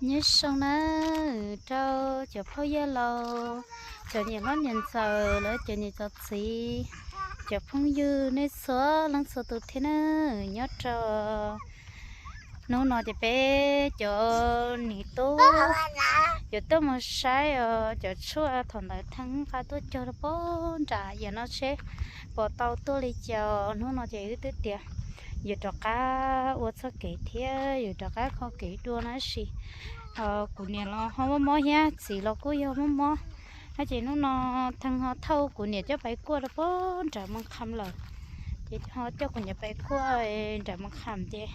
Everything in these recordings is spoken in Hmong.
Nyob zoo na rau cov phooj ywg laus, cov niam hlob niam ntxawm lawv cov niam cov txiv, cov phooj ywg nej txhua leej txhua tus thiab na. Nyob rau hnub no ces peb cov niam tub yuav tuaj mus saib os, cov tshuaj thaum ntawd Theej nqa tuaj cog rau pem nram iav no seb puas tau tuaj li cas. Hnub no ces wb twb tias yuav rov qab ua txoj kev thiab yuav rov qab kho kev dua na, tab sis kuv niam los ho mob mob thiab txiv los kuj yog mob mob, no ces hnub no Theej ho thauj kuv niam coj pais kuaj rau pem nram Moos Kham lawm. Ces ho coj kuv niam pais kuaj nram Moos Kham ces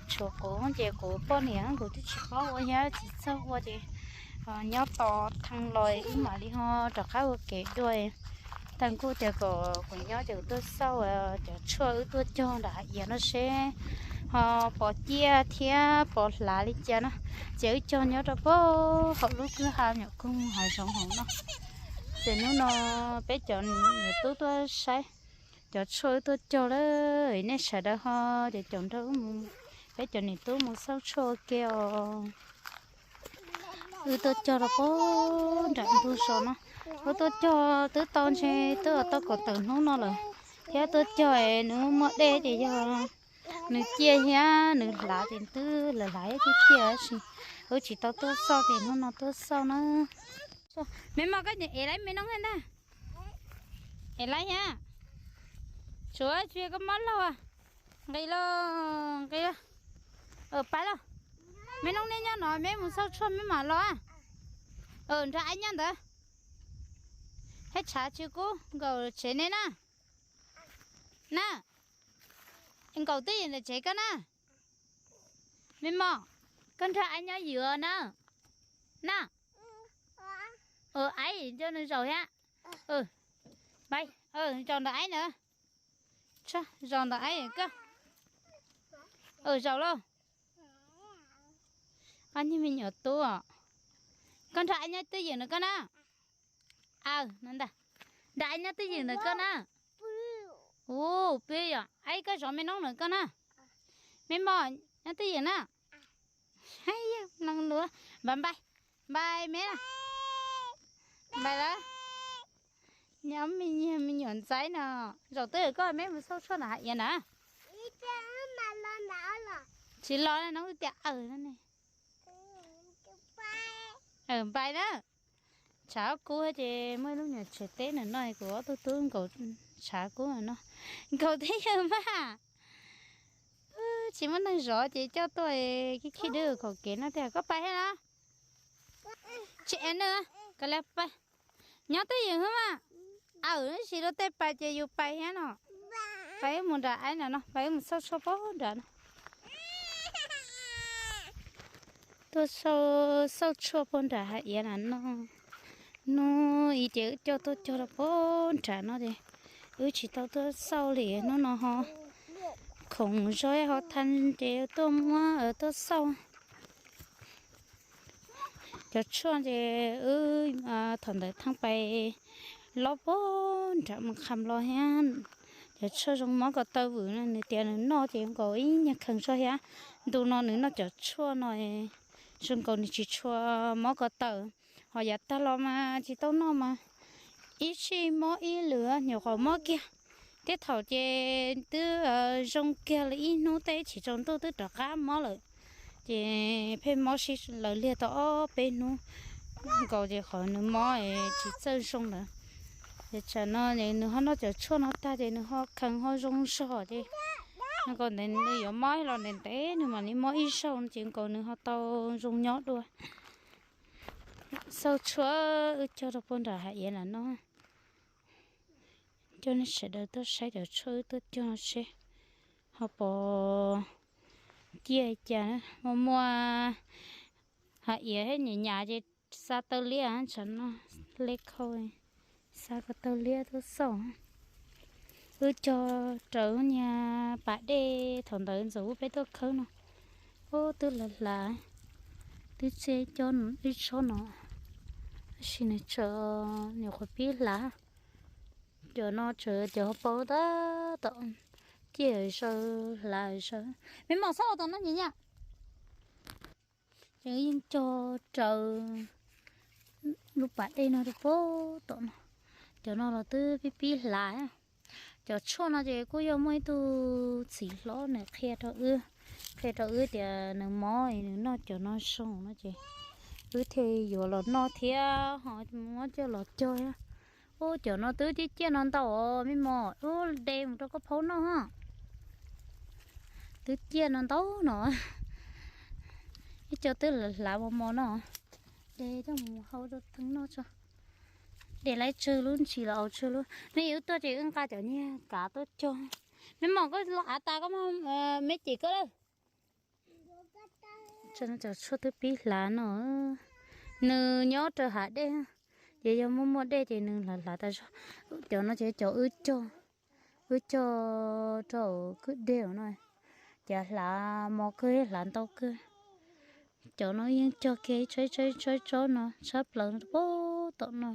tshuav kuv ces kuv poj niam kuv twb tsis paub ua thiab tsis txawj ua ces nyob tos Theej los wb mam li ho rov qab ua kev dua. Theej kuj tias kom kuv nyob ces kuv tuaj xauj cov tshuaj wb tuaj cog nram hav iav no seb ho pom ciaj thiab pom hlav li cas no. Ces wb cog nyob rau pem hauv lub kwj ha nyuam koog hav zoov hauv no. Ces hnub no peb cov niam tub tuaj saib cov tshuaj wb tuaj cog lawm, nej sawv daws ho ces caum nrog wb mus, peb cov niam tub mus xauj tshuaj ua ke os. Wb tuaj cog rau pem nram ntug zos no, wb tuaj cog twb tau ntshe twb tau kaum tawm hnub no lawm, thiab tuaj cog es nws muaj dej ces yog nws ciaj thiab nws hlav ces twb hlav hlav thiab ciaj ciaj tab sis wb tsis tau tuaj xauj ces hnub no tuaj xauj na. Me mos, koj ev laib me noob thiab ntag. Ev laib thiab. Tsuav tsis koj mob laug. Nqis lauj, nqis lauj. Pais lauj. Me noob neb nyob no, meb mus xauj tshuaj meb mam los. Nrog aib nyob ntawd. Thiab tshav tsis kub nkaum tsev nej na. Na, nkaum twb ywm ntawm tsev koj na. Me mos, koj nrog aib nyob ywm na. Na, aib nco nws zaum thiab. Zaum ntawm aib na. Zaum ntawm aib koj. Zaum lauj. Ob niag me nyuam tub os. Koj nrog aib nyob twj ywm na koj na. Aw, nrog aib nyob twj ywm ntawm koj na. Ub, pw yom, aib koj zov me noob ntawm koj na. Me mos, nyob twj ywm na. Npais npais, npais me na. Npais lawm. Nyob me nyuam ntxaib no. Zaum twj ywm koj, meb mus xauj tshuaj na hav iav na. Tsis los no wb tias aw ne. Npais na. Tshav kub ces muaj ib lub nyuam tsev teb ntawm no kuv ob tug tub nkaum tshav kub no. Nkaum twj ywm mas. Tsis muaj neeg zov ces coj tuaj khib khib dwb kaum kev no tiag. Koj pais thiab no? Tsis ev nws, koj lam pais. Nyob twj ywm xwb mas. Aw, tab sis luag tej pais ces yus pais thiab no. Pais wb mus nram aib no no, pais wb mus xauj tshuaj pem nram no. Tuaj xauj tshuaj pem nram hav iav na no. Hnub i ces wb coj tuaj cog rau pem nram no ces wb tsis tau tuaj xauj li. Hnub no ho khoom zog ho tha ces tuaj muab tuaj xauj. Cov tshuaj ces wb thaum ntawd Theej pais lob pem nram Moos Kham los thiab. Cov tshuaj zoo mob ko taw vwm no, nws tias nws noj ces nkaus ib nyuag khees zog thiab. Ntu no nws noj cov tshuaj no zoo nkaus nws tsis tshua mob ko taw. Ho yav tag los mas tsis tau noj mas ib sij mob ib lwm nyuam qhuav mob kiag. Tej thaum ces twb zoo kiag li ib hnub tej chim tsaus ntuj twb rov qab mob lawm. Ces pheej mob sib law liag tau ob peb hnub nkaus ces qhov nws mob tsis txawj zoo lawm. Ces tsam no nws ho noj cov tshuaj no tag ces nws ho khees ho zoo zog ces nkaus ntev nws yuav mob los ntev ntev nws mam li mob ib zaug ces nkaus nws ho tau zoo nyob dua. Xauj tshuaj wb cog rau pem nram hav iav na no. Coj nej sawv daws tuaj saib cov tshuaj wb tuaj cog seb ho pom ciaj cas. Muaj muaj hav iav thiab nyam nyam ces xa taw liab, tsam no lej khau xa ko taw liab tuaj xauj. Wb cog raws niag pas dej thaum ntawd ntxuav ub peb tuaj khawb no. Ub, twb hlav hlav, twb txiaj cov ib tsob no, tab sis nws tseem nyuam qhuav pib hlav. Cov no tseem cov hauv paus tab tom ciaj zaws hlav zaws. Me mos, txhob ua tom no nyam nyam. Yeej cog raws lub pas dej no rau puag tom no. Cov no los twb pib pib hlav. Cov tshuaj no ces kuj yog muaj ib tug txiv hlob nws qhia rau wb, qhia rau wb tias nws mob nws noj cov no zoo no ces wb thiaj yuav los noj thiab ho muab coj los cog thiab. Ub, cov no twb ciaj ciaj no ntau os me mos, ub, de mus rau koj phaub noj. Twb ciaj no ntau no. Ib co twb hlav mos mos no. De coj mus hau rau theej noj tso. De lawv tsawg lub ntsis los hau tsawg lub. Neb yuav tuaj ces wb nqa cov nyiag kav tuaj cog. Me mos koj los av tas koj, me cem koj lawm. Cov tshuaj twb pib hlav no, nws nyob rau hav dej, ces yog muaj muaj dej ces nws hlav hlav tas zog. Cov no ces cov wb cog, wb cog rau kwj deg no, ces hlav mos kawg hlav ntau kawg. Cov no yeej cog kiag ib tsob ib tsob ib tsob no tshab plaws puag tom no.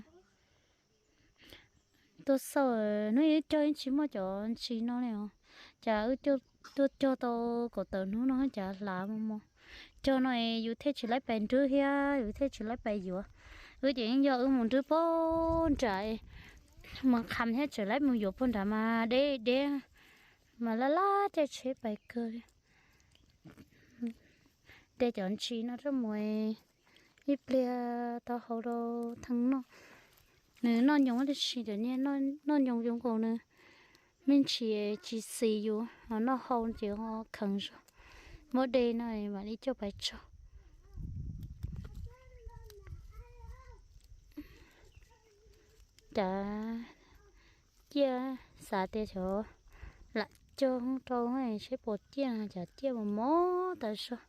Tuaj xauj hnub ib cog yeej tsis muaj cov ntsis no li os. Cas wb tuaj cog tau kaum tawm hnub no cas hlav mos mos. Cog no yus thiaj tsis laib pais nrwb thiab yus thiaj tsis laib pais yuav. Wb ces yeej yog wb mus nrwb puag nram, mus qham thiab tseem laib mus yuav puag nrad mas deb deb, mas laj laj caij tsheb pais kawg li. De cov ntsis no rau mus, ib pliag tau hau rau theej noj. Nws noj nyoos tab sis cov nyiag noj nyoos zoo nkaus nws me ntsis tsis xis yus, noj hau ces ho kheev zog. Muab de no mam li coj pais tso. Cas ciaj, xav tias xyov lam cog rau seb puas ciaj, cas ciaj mos mos tas zog.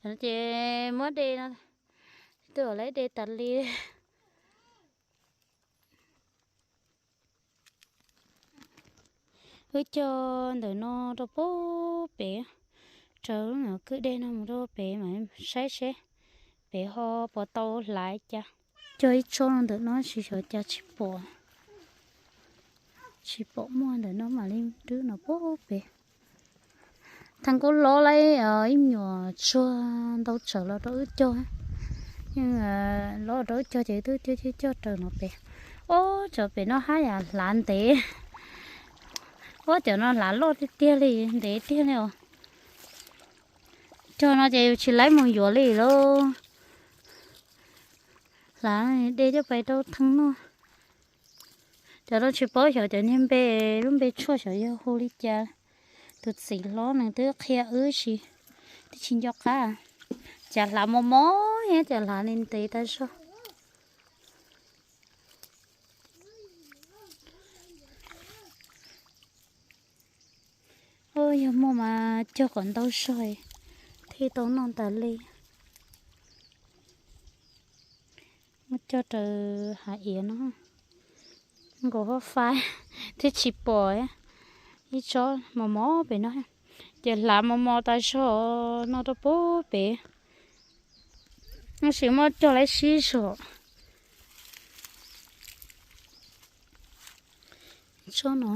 Cov no ces muab de no, twb ua lawv de tas li. Wb cog ntawm no rau puag pem, raws lub kwj deg no mus rau pem mas saib seb pem ho puas tau hlav cas. Cog ib tsob no ntawm no tsis xyov cas tsis pom, tsis pom muaj ntawm no mam li rwb no puag pem. Theej kuj lob lawm, ib nyuam tsuag ntau tsawm los rau wb cog, yeej lob rau wb cog ces twb cog cog raws no pem. Ob, cov pem no haj yam hlav ntev. Ob, cov no hlav loj tiag tiag li, ntev tiag li os. Cog no ces yus tsis laib mus yuav li lauj. Hlav de coj pais rau theej noj. Cov no tsis paub xyov cov niag npe, lub npe tshuaj xyov yog hu li cas. Tus txiv hlob nws twb qhia wb tsis, twb tsis nco qab. Cas hlav mos mos thiab cas hlav li ntev tas zog. Ub, yog muaj mas cog kom ntau zog thiaj tau noj tas li. Muab cog raws hav iav no, nkaus hab faib thiab tsis pom ib tsob mos mos pem no. Ces hlav mos mos tas zog no rau puag pem. Tab sis muab cog lawv sib zog. Tsob no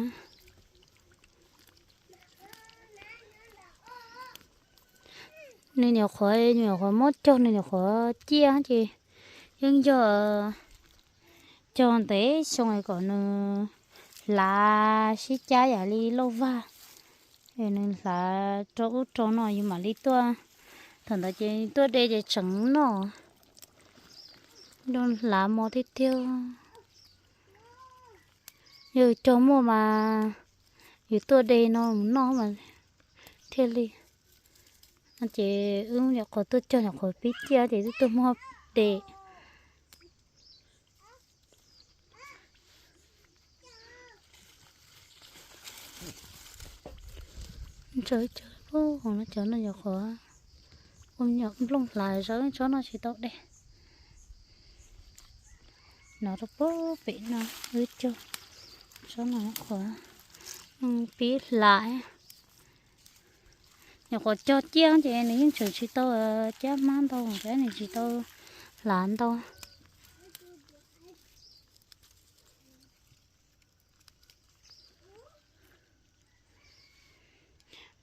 nws nyuam qhuav, nyuam qhuav muab cog nws nyuam qhuav ciaj ces yeej yog cog ntev xyoo kom nws hlav sib cab yam li lauj vag. Nws hlav rau ub rau no yus mam li tuaj, thaum ntawd ces tuaj de ces tseem noj. Hlav mos tiag tiag. Yog cog muaj mas yus tuaj de no mus noj mas thiaj li. Ces wb nyuam qhuav tuaj cog nyuam qhuav pib ciaj ces twb tuaj muab de. Cov no nyuam qhuav ua me nyuam nplooj hlav zawv, tsob no tsis tau de. No rau puag pem no wb cog, tsob no nyuam qhuav pib hlav. Nyuam qhuav cog ciaj ces nws yeej tseem tsis tau cab hmab ntau, nws tsis tau hlav ntau.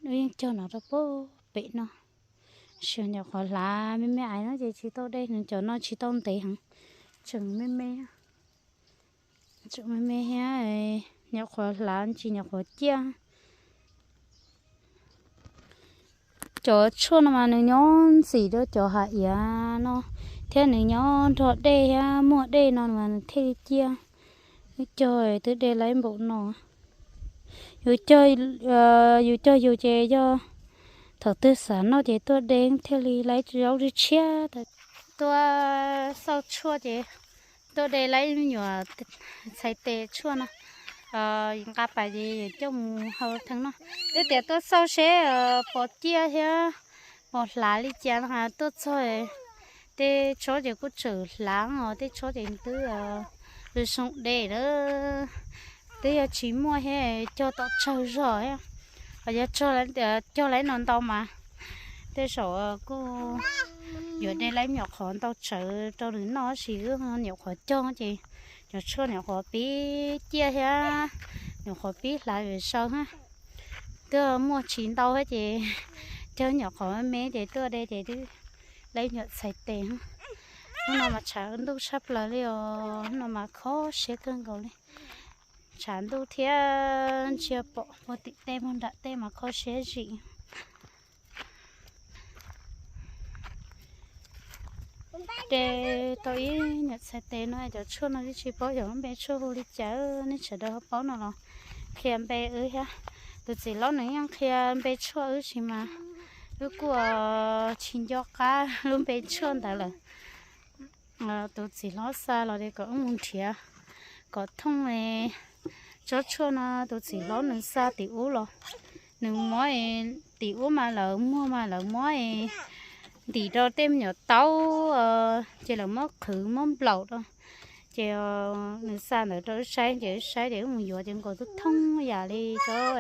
Wb yeej cog no rau puag pem no, Sis nyuam qhuav hlav me me aiv no ces tsis tau dej, nws cov no tsis tau ntev heev, tseem me me, tseem me me thiab, nyuam qhuav hlav tsis nyuam qhuav ciaj. Cov tshuaj no mas nws nyob ntxim rau cov hav iav no, thiab nws nyob nrog dej thiab muaj dej no mas nws thiaj li ciaj. Wb cog twb de laib npaum no. Yus cog, yus cog yus ces yog thaum twg xav noj ces tuaj de thiaj li laib zaub tshiab tshiab. Tuaj xauj tshuaj ces tuaj de laib me nyuam txhais tes tshuaj no. Nqa pais ces yuav coj mus hau theej noj. Twb tias tuaj xauj seb pos ciaj thiab pos hlav li cas no, tuaj txog tej tsob ces kuj tseem hlav os, tej tsob ces twb zoo de lawm. Twb yog tsis muaj thiab, cog tom tsawg zog thiab. Ho yog cog laiv no ntau mas tej zaum kuj yuav de laib nyuam qhuav ntau tsawv rau nws noj, tab sis wb nyuam qhuav cog ces cov tshuaj nyuam qhuav pib ciaj thiab nyuam qhuav pib hlav yuav sau. Twb muaj tsis ntau thiab ces cog nyuam qhuav me me ces tuaj de ces twb laib nyuam txhais tes. Hnub no mas tshav ntuj tshaj plaws li os, hnub no mas kho siab kawg nkaus li. Tshav ntuj thiab ntsia pom puag tim tej puag nram tej mas kho siab zim. De tau ib nyuam txhais tes no, cov tshuaj no twb tsis paub xyov lub npe tshuaj hu li cas, nej sawv daws ho paub no los qhia npe wb thiab. Tus txiv hlob nws yeej qhia npe tshuaj wb sis mas wb kuj tsis nco qab lub npe tshuaj ntawd lawm. Tus txiv hlob xa los kom wb mus nrhiav kom thooj. Tsob tshuaj no tus txiv hlob nws xa tim ub los, nws muab tim ub mas lawv muag mas lawv muab ntim rau tej me nyuam taub, ces lawv muab qhwv muab nplaum rau. Ces nws xa ntawd rau wb saib ces wb saib ces wb mus yuav ces nkaus twb thooj yam li tsob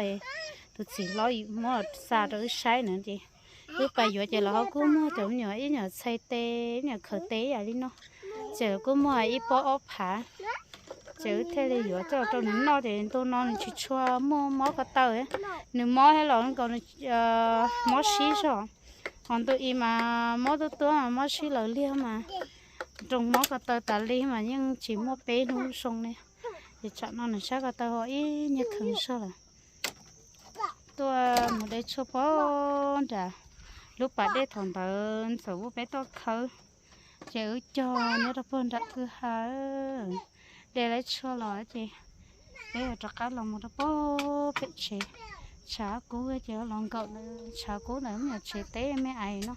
tus txiv hlob muab xa rau wb saib na ces wb pais yuav ces lawv ho kuj muag cov me nyuam ib nyuam txhais tes ib nyuam khaws tes ib yam li no. Ces lawv kuj muag ib pob ob phav. Ces wb thiaj li yuav coj rau nws noj ces ntu no nws tsis tshua muaj mob ko taw. Nws mob thiab los nkaus nws mob sib zog. Ho ntu ib mas mob tuab tuab mas mob sib laws liag mas nroo mob ko taw tas li mas yeej tsis muaj peb hnub zoo li. Ces tsam no nws sab ko taw ho ib nyuag kheev zog lawm. Tuaj mus de tshuaj puag nram lub pas dej thaum ntawd ntxawm ua peb tuaj khawb. Ces wb cog nyob rau puag nram kwj ha, de laib tshuaj los ces peb yuav rov qab los mus rau puag pem tsev. Tshav kub ces los nkaum ntawm tshav kub ntawm me nyuam tsev teb me aiv no,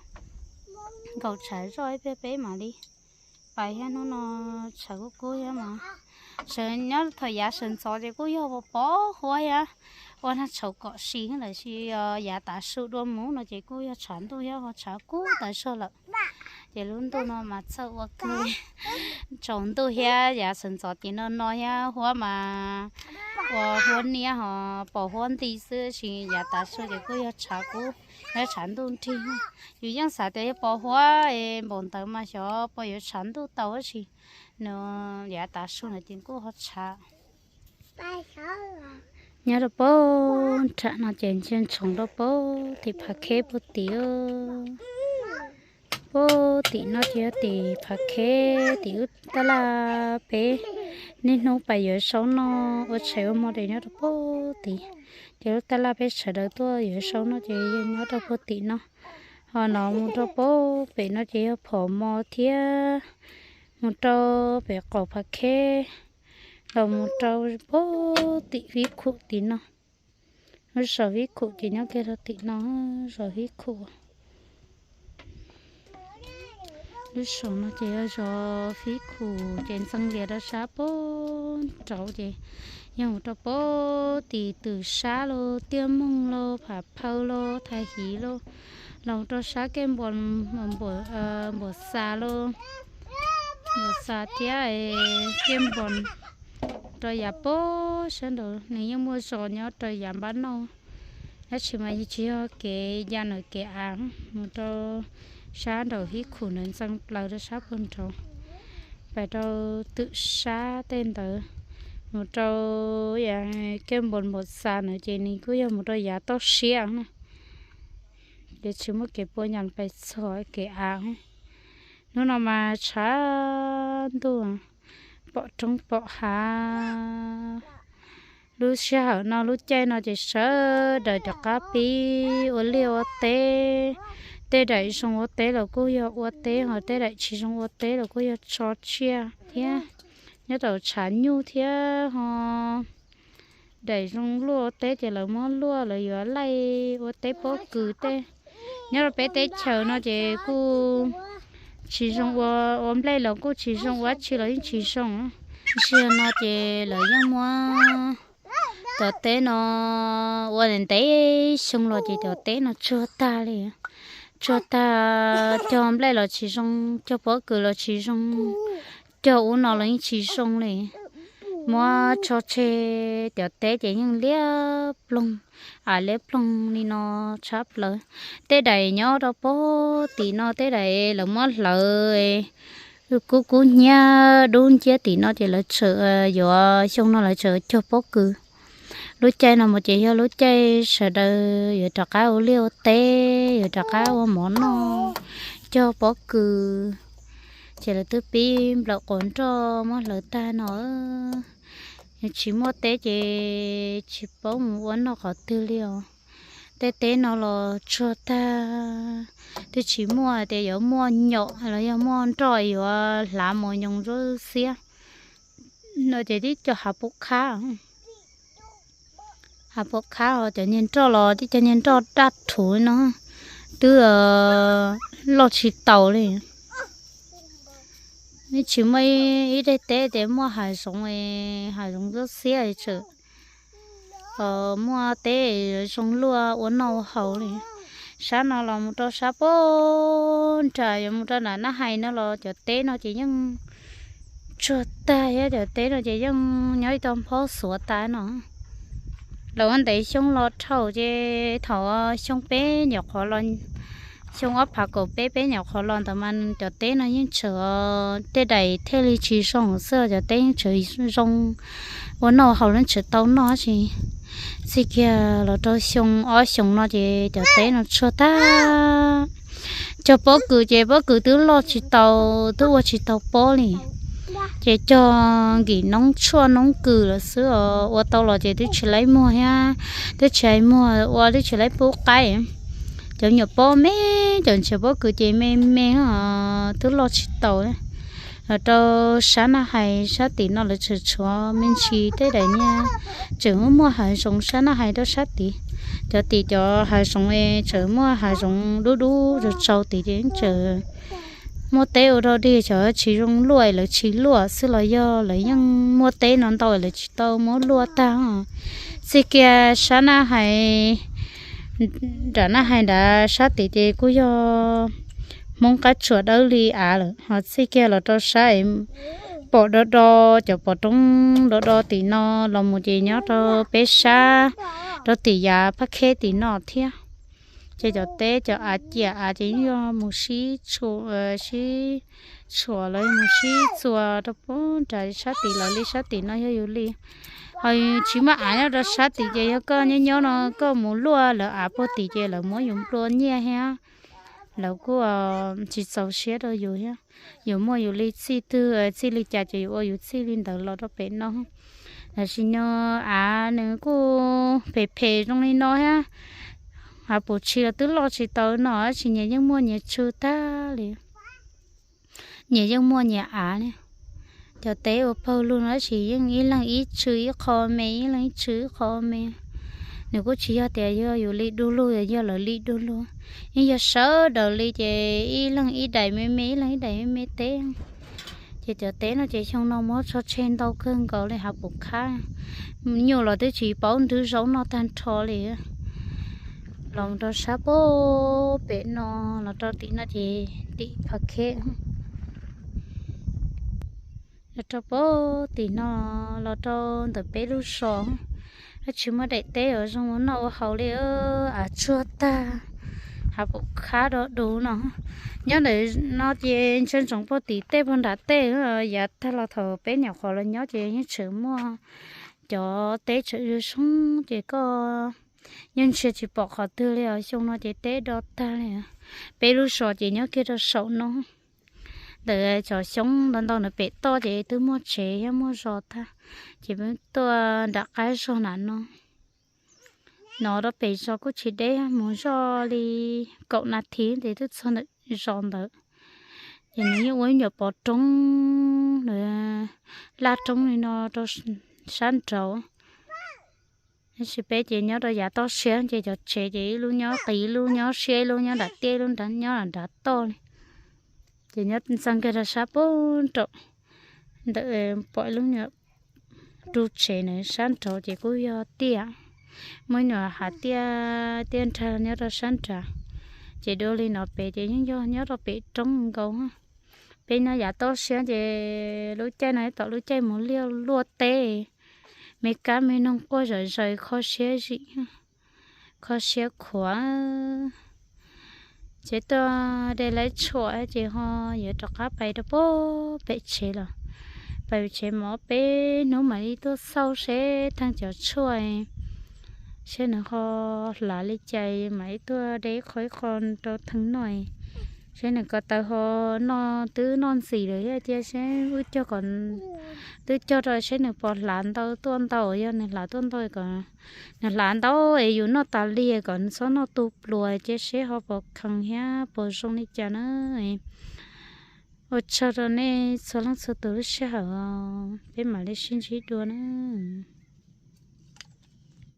nkaum tshav zoj ib pliag peb mam li pais thiab. Hnub no tshav kub kub thiab mas sawv nyob thaum yav sawv ntxov ces kuj yog pos huab thiab. Ua nag tshauv kom si lawm sis yav tav su dua mus no ces kuj yog tshav ntuj thiab ho tshav kub tas zog lawm. Ces lub ntuj no mas txawj ua kawg, tsaus ntuj thiab yav sawv ntxov tim no no thiab huab mas ua huab niab ho pos huab nti xwb sis yav tav su ces kuj yog tshav kub, yog tshav ntuj nrig. Yus yeej xav tias yog pos huab npaum ntawd mas xyov puas yuav tshav ntuj tau tab sis nws yav tav su na ces kuj ho tshav. Nyob rau puag nram no ces ntsia ntsoov rau puag tim Phav Kheb puag tim. Puag tim no ces yog tim Phav Kheb tim wb tab laj peb niaj hnub pais yuav zaub noj ua tshais ua hmo ces nyob rau puag tim. Ces lub tab laj peb sawv daws tuaj yuav zaub noj ces yog nyob rau puag tim no. Ho no mus rau puag pem no ces yog phom mos thiab mus rau pem qaum Phav Kheb los mus rau puag tim Vib Khum tim no. Lub zos Vib Khum ces nyob kiag rau tim no, zos Vib Khum. Lub zos no ces yog zos Vib Khum ces ntxeev lias rau sab puag nraud ces yog mus rau puag tim Twm Sab los Tiaj Moog los Phav Phaw los Thaj Hiv los, los rau sab Kej Npos, Npos Xas los, Npos Xas thiab Kej Npos rau yav puag sab nraud nws yeej muaj zos nyob rau yav npab no. Tab sis mas tsis yog kev ya nram kev av mus rau sab nraum Vib Khum ntawd ntxeev plaws rau sab puag nraud. Pais rau Twm Sab tej ntawd, mus rau yav Kej Npos Npos Xas ntawd ces nws kuj yog mus rau yav toj siab na. Ces tsis muaj kev puas nyom pes txog kev av. Hnub no mas tshav ntuj, pom roob pom hav. Lub sij hawm no lub caij no ces sawv daws rov qab pib ua liaj ua teb. Tej daim zoo ua teb los kuj yog ua teb, ho tej daim tsis zoo ua teb los kuj yog tso tsiaj thiab. Nyob rau tshav nyuj thiab ho daim zoo luaj ua teb ces lawv muab luaj, lawv yuav laij ua teb pob kws tej. Nyob rau peb teb chaws no ces kuj tsis zoo ua, ua nplej los kuj tsis zoo, ua dab tsi los yeej tsis zoo. Zaum no ces lawv yeej muab cov teb no ua ntev xyoo los ces cov teb no tsuag tag li. Tsuag tag, cog nplej los tsis zoo, cog pob kws los tsis zoo, cog ub no los yeej tsis zoo li. Muab tso tseg, cov teb ces yeej liab ploog, av liab ploog li no tshaj plaws. Tej daim nyob rau pob tim no tej daim lawv muab hlawv kub kub hnyiab dub nciab tim no ces lawv tseem yuav, xyoo no lawv tseem cog pob kws. Lub caij no mus ces yog lub caij sawv daws yuav rov qab ua liaj ua teb, yuav rov qab ua mov noj, cog pob kws. Ces lawv twb pib nplawm quav nroj muab hlawv tag no. Yog tsis muaj teb ces tsis paub mus ua noj qhov twg li os. Tej teb no los tsuag tag, twb tsis muaj tias yuav muaj nyom los yog muaj nroj yuav hlav mos nyoos ntsuab xiab no ces tib co hav pum khab. Hav pum khab os, cov niag nroj los tib co niag nroj daj rhuv no twb loj tsis taus li. Nws tsis muaj ib daim teb tias muaj hav zoov, hav zoov ntsuab xiab tseem muaj teb zoo luaj ua noj ua haus li. Sab no los mus rau sab pem nram yuav mus rau nram Nab Hais no los cov teb no ces yeej tsuag tag thiab, cov teb no ces yeej nyob ib tog nphob xuav tas no. Lawv ua ntev xyoo los dhau ces thaum xyoo peb nyuam qhuav los, xyoo ob phav kaum peb peb nyuam qhuav los ntawd mas cov teb no yeej tseem, tej daim thiaj li tsis zoo xwb, cov teb yeej tseem zoo ua noj haus, yeej tseem tau noj tsis. Txij kiag los rau xyoo ob xyoos no ces cov teb no tsuag tag. Cog pob kws ces pob kws twb loj tsis tau, twb ua tsis tau pob li. Ces cog nkim noob tshuaj noob kws lawm xwb os, ua tau los ces twb tsis laib muag thiab, twb tsis hais muag ua twb tsis laib pub qaib. Cov nyuam pob me, cov ntsiav pob kws ces me me, twb loj tsis tau. Los rau sab Nab Hais sab tim no lawv tseem tshuav me ntsis tej daim niag tseem muaj hav zoov sab Nab Hais rau sab tid. Cov tim cov hav zoov tseem muaj hav zoov dub dub tsaus tsaus tid ces tseem muaj teb ua rau dig, cov tsis zoo luaj lawv tsis luaj xwb los yog lawv yeej muaj teb no ntau lawv tsis tau muab luaj tag. Txij kiag sab Nab Hais, nram Nab Hais nrad sab tid ces kuj yog Hmoob qab tsuas dawb li av lawm, ho txij kiag los rau sab pom do do, cov pom roob do do tim no los mus ces nyob rau peb sab, rau tim yav Phab Kheb tim no thiab. Ces cov teb cov av ciam av ces yeej yog mus sib tshuam, sib tshuam los mus sib txuas rau pem nram sab tid lawv li, sab tim no yog yus li. Ho tsis muaj av nyob rau sab tid ces yog koj nyob nyob no koj mus luaj lawv av puag tim ces lawv muab yus nplua nyiaj thiab, lawv kuj tsis txaus siab rau yus thiab. Yus muaj yus li txij twg, txij li cas ces yus ua yus txij li ntawd los rau pem no. Lawv tsis nyo, av nws kuj phem phem zoo li no thiab. Hav pum tshis los twb loj tsis tau no, tab sis nyias yeej muaj nyias tsw tag li. Nyias yeej muaj nyias av li. Cov teb ua paug lug no tab sis yeej ib leeg ib tsw ib qho me, ib leeg ib tsw ib qho me. Nws kuj tsis yog tias yog yus li du lug, yog lawv li du lug. Yeej yog sawv daws li ces ib leeg ib daim me me, ib leeg ib daim me me teb. Ces cov teb no ces xyoo no muab tso tseg ntau kawg nkaus li, hav pum khab, nyuj los twb tsis paub nrhiav zaub noj tag nrho li. Los rau sab pem pem no, los rau tim no ces tim Phav Kheb. Los rau pem tim no, los rau ntawm peb lub zos, tsis muaj daim teb uas zoo ua noj ua haus li, av tsuag tag, hav pum khab do du no. Nyob ntawm no ces ntsia ntsoov puag tim tej puag nram tej, yav tag los thaum peb nyuam qhuav los nyob ces yeej tseem muaj cov teb tseem zoo zoo ces koj Yeej ntsia tsis pom qhov twg li os, xyoo no ces teb do tag li. Peb lub zos ces nyob kiag rau saum no. Ntawm cov xyoob ntau ntau ntawd pem toj ces twb muaj tsev thiab muaj zos tag, ces peb tuaj nram qab zos nram no. No rau pem zos kuj tsis deb, mus zoj li kaum nas this ces twb txog ntawm zos ntawd. Ces nws yeej ua ib nyuam pov roob, laj roob li no rau sab nraud. Tab sis peb ces nyob rau yav toj siab ces cov tsev ces ib lub nyob qis, ib lub nyob siab, ib lub nyob nram tiaj, ib lub nyob nram nrav toj li. Ces nyob ntxeev kiag rau sab pem nraum ntawm, pom ib lub nyuam ru tsev na, sab nraud ces kuj yog tiaj, muaj ib nyuam hav tiaj, tiaj nrag nyob rau sab nrad. Ces dua li no pem ces yeej yog nyob rau pem roob nkaus. Peb nyob yav toj siab ces lub caij no tom lub caij mus liaj luaj teb, me kab me noog quaj zom zaws kho siab zim, kho siab khuav. Ces tuaj de laib tshuam ces ho yuav rov qab pais rau pem tsev los. Pais tsev mus ob peb hnub mam li tuaj xauj seb theej cov tshuaj, seb nws ho hlav li cas mam li tuaj de ib qho ib qho rau theej noj. Seb nws ko taw ho noj twb noj ntxim lawm thiab cia seb wb cog kom, twb cog rau seb nws puas hlav ntau tuaj ntau, yog nws hlav tuaj ntau kom, nws hlav ntau es yus noj tas li kom nws txhob noj tu pluas, cia seb ho puas kheev thiab puas zoo li cas na. Ua tsaug rau nej txhua leej txhua tus lub sij hawm, peb mam li sib ntsib dua na.